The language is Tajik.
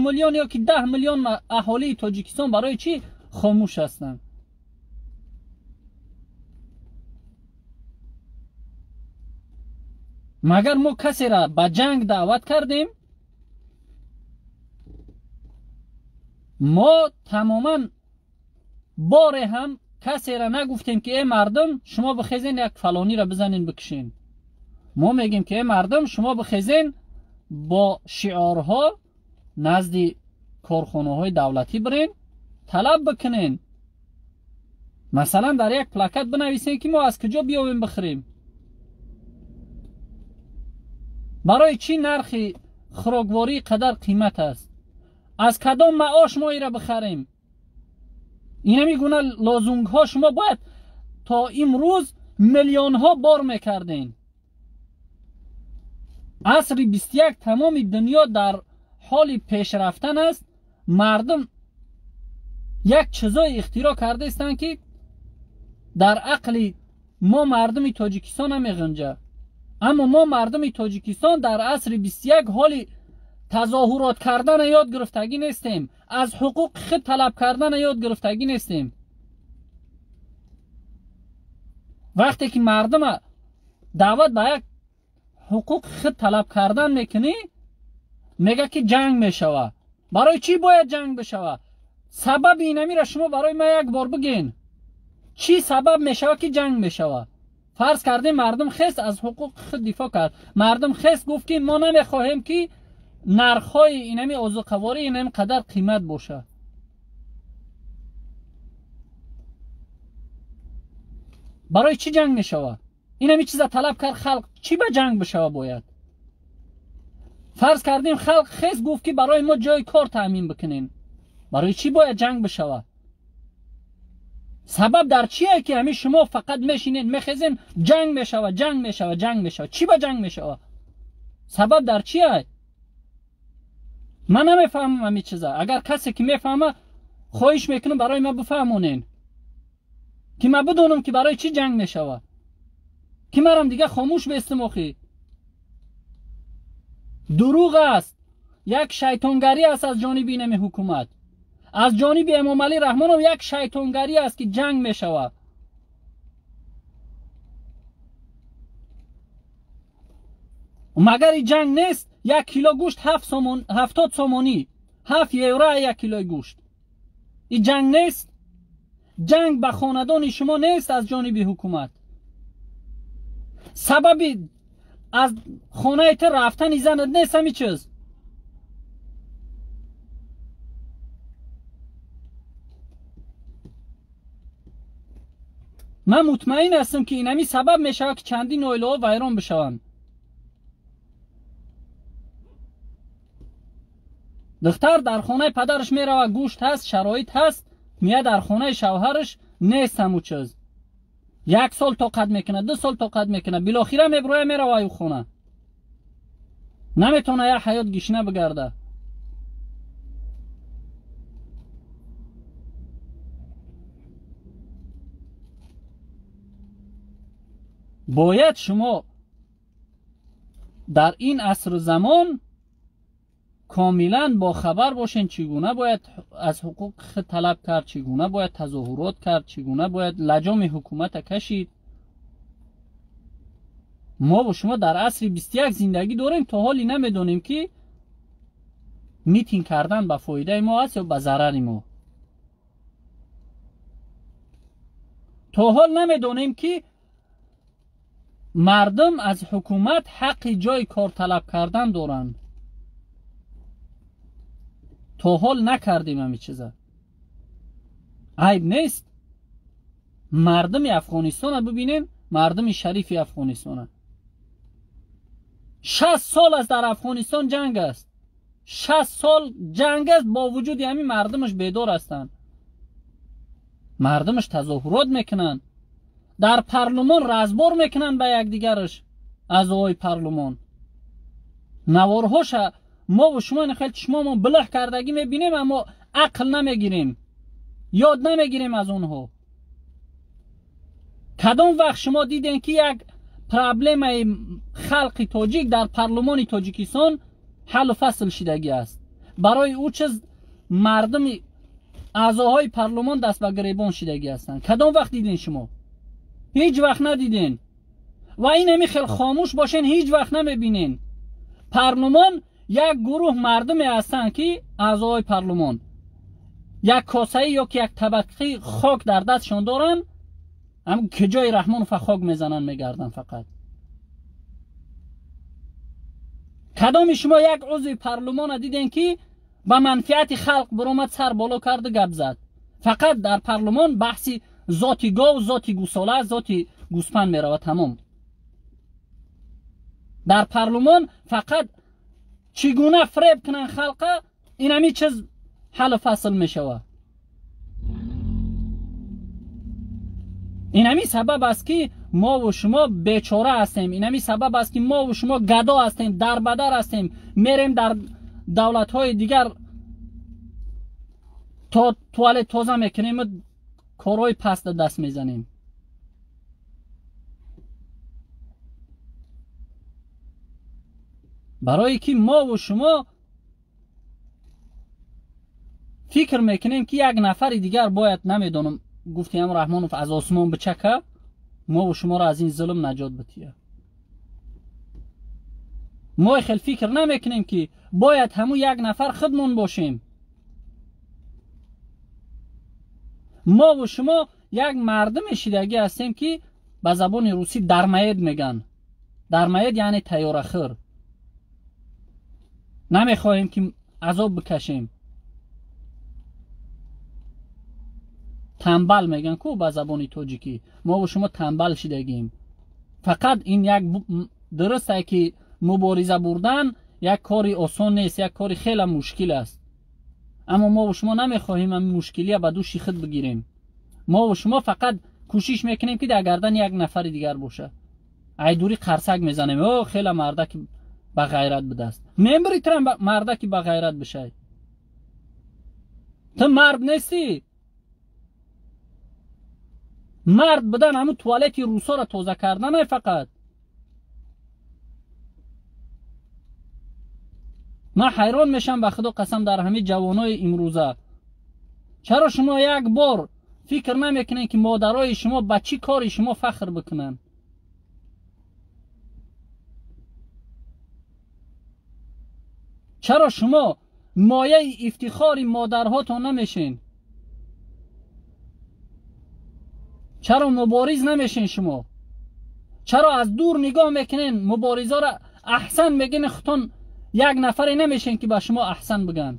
миллион ё ки 10 миллион аҳолии Тоҷикистон барои чӣ хомӯш ҳастанд? Магар мо касеро ба ҷанг даъват кардем? Мо тамоман боре ҳам касеро нагуфтем ки э мардум, шумо бихезен як фалониро бизанен бикушен. Мо мегем ки э мардум, шумо бихезен бо шиорҳо назди корхонаҳои давлатӣ бирен, талаб бикунен. Масалан, дар як плакат бинависен ки мо аз куҷо биёвем бихӯрем. Барои чӣ нархи хӯрокворӣ қадар қимат аст? Аз кадом маош мо ира бихарем? Инами гуна лозунгҳо шумо бояд то имрӯз миллионҳо бор мекарден. Асри 21 тамоми дунё дар ҳоли пешрафтан аст. Мардум як чизое ихтироъ кардаистанд ки дар ақли мо мардуми Тоҷикистон намеғунҷад. Аммо мо мардуми Тоҷикистон дар асри 21 ҳоли тазоҳурот кардана ёд гирифтагӣ нестем, аз ҳуқуқи худ талаб кардана ёд гирифтагӣ нестем. Вақте ки мардума даъват ба як ҳуқуқи худ талаб кардан мекунӣ, мега ки ҷанг мешава. Барои чӣ бояд ҷанг бишава? Сабаби инамира шумо барои ман як бор бигӯен. Чӣ сабаб мешава ки ҷанг мешава? Фарз кардем мардум хест аз ҳуқуқи худ дифоъ кард. Мардум хест гуфт ки мо намехоҳем ки нархҳои инами озуқаворӣ инами қадар қимат бошад. Барои чӣ ҷанг мешавад? Инами чиза талаб кард халқ, чӣ ба ҷанг бишава бояд? Фарз кардем халқ хест гуфт ки барои мо ҷои кор таъмин бикунем. Барои чӣ бояд ҷанг бишавад? Сабаб дар чие ки ҳамин шумо фақат мешинед, мехезен, ҷанг мешавад, ҷанг мешавад, ҷанг мешавад. Чӣ ба ҷанг мешавад? Сабаб дар чие? Ман намефаҳмам ҳамин чиза. Агар касе ки мефаҳма, хоҳиш мекунам барои ман бифаҳмонен, ки ман бидонам ки барои чӣ ҷанг мешавад, ки марам дига хомӯш бестам. Охи дурӯғ аст, як шайтонгарӣ аст аз ҷониби инами ҳукумат, аз ҷониби Эмомалӣ Раҳмонов як шайтонгарӣ аст ки ҷанг мешавад. Магар ин ҷанг нест? Як кило гӯшт 70 сомонӣ, 7 евро як килои гӯшт. Ин ҷанг нест? Ҷанг ба хонадони шумо нест аз ҷониби ҳукумат. Сабаби аз хонаи ту рафтани занат нест ҳамин чиз. Ман мутмаин ҳастам ки инами сабаб мешавад ки чандин оилаҳо вайрон бишаванд. Духтар дар хонаи падараш меравад, гӯшт ҳаст, шароит ҳаст, меяд дар хонаи шавҳараш нест ҳамун чиз. Як сол тоқат мекунад, 2 сол тоқат мекунад, билохира меброя меравад ӯ хона. Наметавона як ҳаёт гишна бигарда. Бояд шумо дар ин асру замон комилан бохабар бошен, чӣ гуна бояд аз ҳуқуқи худ талаб кард, чӣ гуна бояд тазоҳурот кард, чӣ гуна бояд лаҷоми ҳукумата кашид. Мо бо шумо дар асри 21 зиндагӣ дорем, то ҳоле намедонем ки митинг кардан ба фоидаи мо аст ё ба зарари мо. То ҳол намедонем ки мардум аз ҳукумат ҳаққи ҷои кор талаб кардан доранд. То ҳол накардем ҳамин чиза. Айб нест. Мардуми Афғонистона бибинем, мардуми шарифи Афғонистона. 60 сол аст дар Афғонистон ҷанг аст. 60 сол ҷанг аст, бо вуҷуди ҳамин мардумаш бедор ҳастанд. Мардумаш тазоҳурот мекунанд. Дар парлумон разбор мекунанд ба якдигараш аъзоҳои парлумон. Наворҳоша мо ва шумо хеле чишмомон билаҳ кардагӣ мебинем, аммо ақл намегирем, ёд намегирем аз онҳо. Кадом вақт шумо дидем ки як проблемаи халқи тоҷик дар парлумони Тоҷикистон ҳаллу фасл шидагӣ аст? Барои ӯ чиз мардуми аъзоҳои парлумон даст ба гиребон шидагӣ ҳастанд. Кадом вақт дидин шумо? Ҳеҷ вақт надидин. Ва ин ҳами хел хомӯш бошен, ҳеҷ вақт намебинен. Парлумон як гурӯҳ мардуме ҳастанд ки аъзоҳои парлумон як косаи ё ки як табақи хок дар дастшон доранд, ҳам киҷои Раҳмонова хок мезананд, мегарданд фақат. Кадоми шумо як узви парлумона диден ки ба манфиати халқ биромад, сар боло карду гап зад? Фақат дар парлумон баҳси зоти гов, зоти гусола, зоти гӯспанд меравад, тамом. Дар парлумон фақат чӣ гуна фреб кунанд халқа, ин ҳами чиз ҳаллу фасл мешавад. Ин ҳами сабаб аст ки мо ву шумо бечора ҳастем. Ин ҳами сабаб аст ки мо ву шумо гадо ҳастем, дарбадар ҳастем, мерем дар давлатҳои дигар то туалет тоза мекунем, корҳои паст даст мезанем. Барое ки мо ву шумо фикр мекунем ки як нафари дигар бояд, намедонам, гуфтиам Раҳмонов аз осмон бичака, мо ву шуморо аз ин зулм наҷот бития. Мо хел фикр намекунем ки бояд ҳаму як нафар худмон бошем. Мо ву шумо як мардуми шидагӣ ҳастем ки ба забони русӣ дармаед меган. Дармаед яъне тайёрахӯр. Намехоҳем ки азоб бикашем. Тамбал меган ку ба забони тоҷикӣ. Мо ву шумо тамбал шидагием. Фақат ин як дуруст ае ки мубориза бурдан як кори осон нест, як кори хеле мушкил аст. Аммо мо ву шумо намехоҳем ҳамин мушкилия ба дӯши худ бигирем. Мо ву шумо фақат кӯшиш мекунем ки дар гардани як нафари дигар боша. Айдури қарсак мезанем, о хеле мардаки ба ғайрат будааст. Мембири турам мардаки ба ғайрат бишай. Ту мард нестӣ. Мард будан ҳамун туалети русоро тоза карданай фақат. Ман ҳайрон мешам, ба худо қасам, дар ҳамин ҷавонои имрӯза. Чаро шумо як бор фикр намекунед ки модарои шумо ба чӣ кори шумо фахр бикунанд? Чаро шумо мояи ифтихори модарҳотон намешен? Чаро мубориз намешен шумо? Чаро аз дур нигоҳ мекунен, муборизаро аҳсан мегӯен, худтон як нафаре намешен ки ба шумо аҳсан бигӯянд?